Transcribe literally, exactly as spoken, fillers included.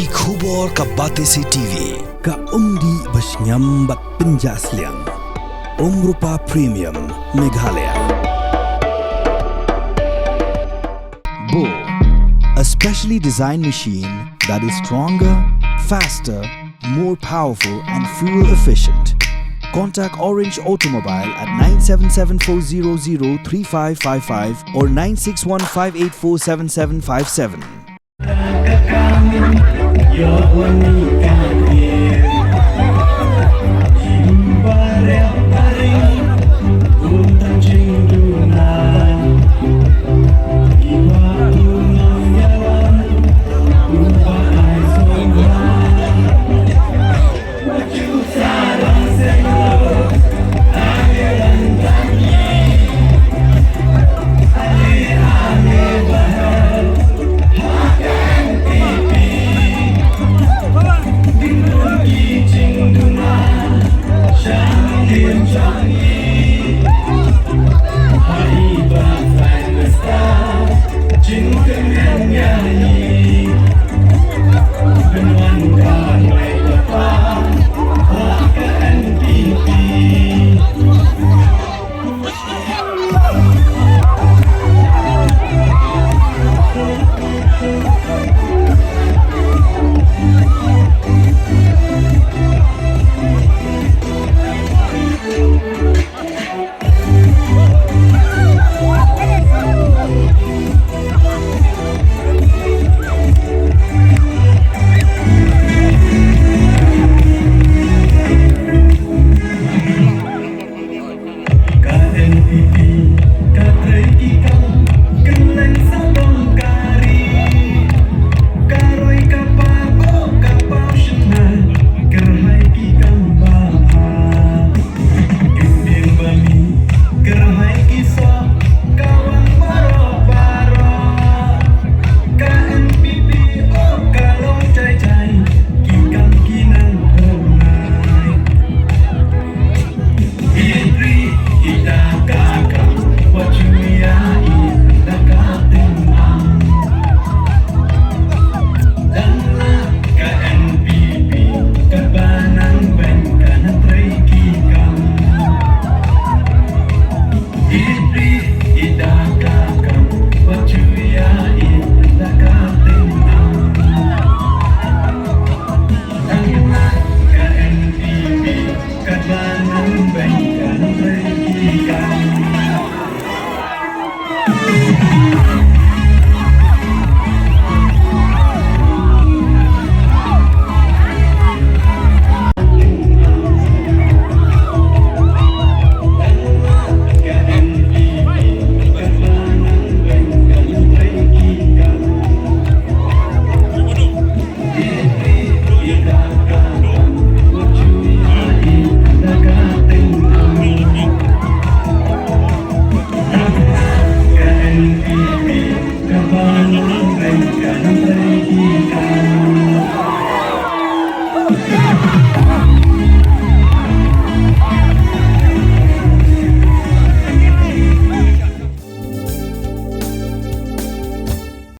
Ki khubor ka Batesi T V, ka umdih ba shngiam bad pynjah sliang. Umrupa Premium, Meghalaya. Bo, a specially designed machine that is stronger, faster, more powerful and fuel efficient. Contact Orange Automobile at nine seven seven four zero zero three five five five or nine six one five eight four seven seven five seven.